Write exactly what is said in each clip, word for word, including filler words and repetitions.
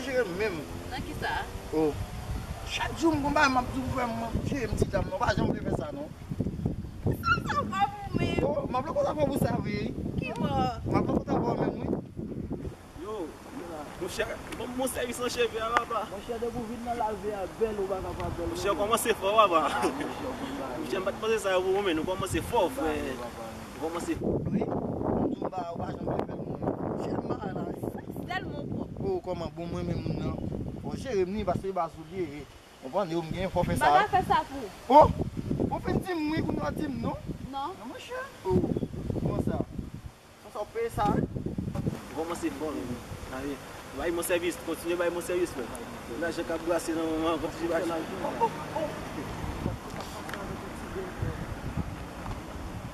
Jere m menm. Nan ki sa? Oh. Chak jou m gon bagay m ap di w pou fè m, jere m ti dam nan. W pa janm vle fè sa non. Sa, sa pa pou mwen. Oh, m ap lòk konsa pou sa vre. Ki bò? M ap lòk konsa pou menm wi. Yo, monchè, ban m bon sèvis nan cheve a, papa. Monchè, depi w vin nan lavi a, bèl ou pa ka pa bèl. Monchè, w kòmanse fò, papa. Ah, monchè, w konn bagay. Monchè, m pa t panse sa yo pou ou, men nou kòmanse fò, frè. Ou kòmanse fò. Wi, m di w ba, ou pa janm vle fè l mwen. Monchè, m pa la. Sèlman w pwòp. Oh, kòman bon mwen menm moun nan. Fò jere m ni, paske e ba sou li ye. Konprann, yo m gen, fò fè sa. M pa ka fè sa pou ou. Oh, ou fin di m wi, kounye a di m non. Non. Non, monchè. Oh, kòman sa? Konsa w peye sa, wi. Kòmanse fò, men. Bay mwen sèvis, kontinye bay mwen sèvis, frè. Lajan k ap brase nan moman an, kontinye bay. Oh, oh, oh.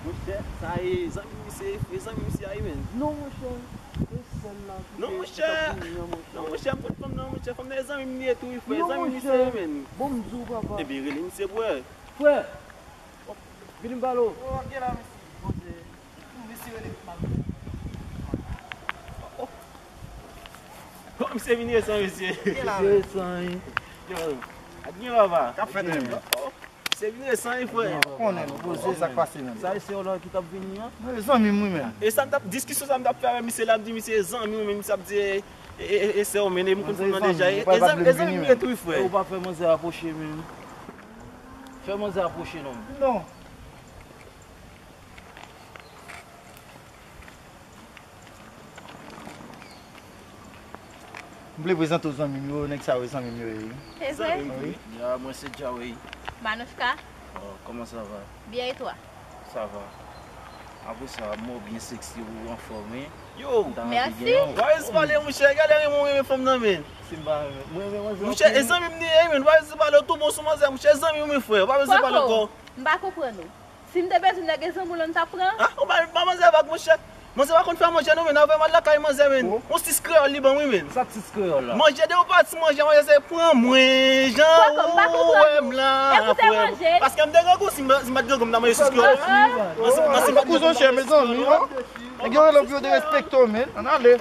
Monchè, sa e zanmi misye, e zanmi misye a, wi, men. Non, monchè. E sèl la ki Non, te, monchè. Ki t ap boule, monchè. Non, monchè, m konn fanm nan, monchè. Fanm nan e zanmi m li ye tou, wi, frè. E zanmi misye, wi, men. Bon, m di w, papa. Ebyen, rele misye pou wè. Frè, vini m pale w. Oh, gen la, mesye. Poze. Misye rele mal. Oh, misye vin resan, mesye. Misye resan, wi. Yo, ak gen lòv a. K ap fèt menm? Misye vin resan, wi, frè. Konnen nou poze, sa k pase menm? Sa e sè w la ki t ap vini an? Mwen, zanmi m, wi, menm. E sa m t ap, diskisyon sa m t ap fè avè misye la, m di misye zanmi w, men misye ap di, e, e, e, e sè w, men e m konn fanm nan deja. E, e zanmi, e zanmi m ye tou, wi, frè. Ou pa fè manzè apwoche menm. Fè manzè apwoche non. Non. M vle prezante w zanmi m yo, nèg sa yo zanmi m yo ye. Se vre? Zanmi m? Wi. Ya, mwen se Djawey. Manouchka. Oh, comment ça va? Bien et toi? Ça va. Apre sa, mò byen sexy, ou anfòm, wi. Yo! Mèsi. Why is pale, monchè? Gade renmen w renmen fanm nan, men. Si m pa renmen, mwen renmen manzè. Monchè, e zanmi m li ye, men. Why is pale, ou tou bon sou manzè, monchè, e zanmi w, men, frè. Ou pa bezwen pale ankò. M pa konprann ou. Si m te bezwen nèg, e zanmi w lan m t ap pran? Ah, ou pa, pa manzè vag, monchè. Manzè pa konn fè manje, non, men. Avè m al lakay manzè, men. Oh. On sis kreyòl li ban m, wi, men. Sa sis kreyòl la? Manje, de ou pati manje, manje, se pran mwen, jan ou wè m la, frè. Kote manje? Paske m te grangou, si m, si m pa t grangou, m ta manje sis kreyòl. Mwen se, mwen se pa t grangou, m ta manje sis kreyòl. Nèg yo rele w pou yo derespekte w, men. Ann ale.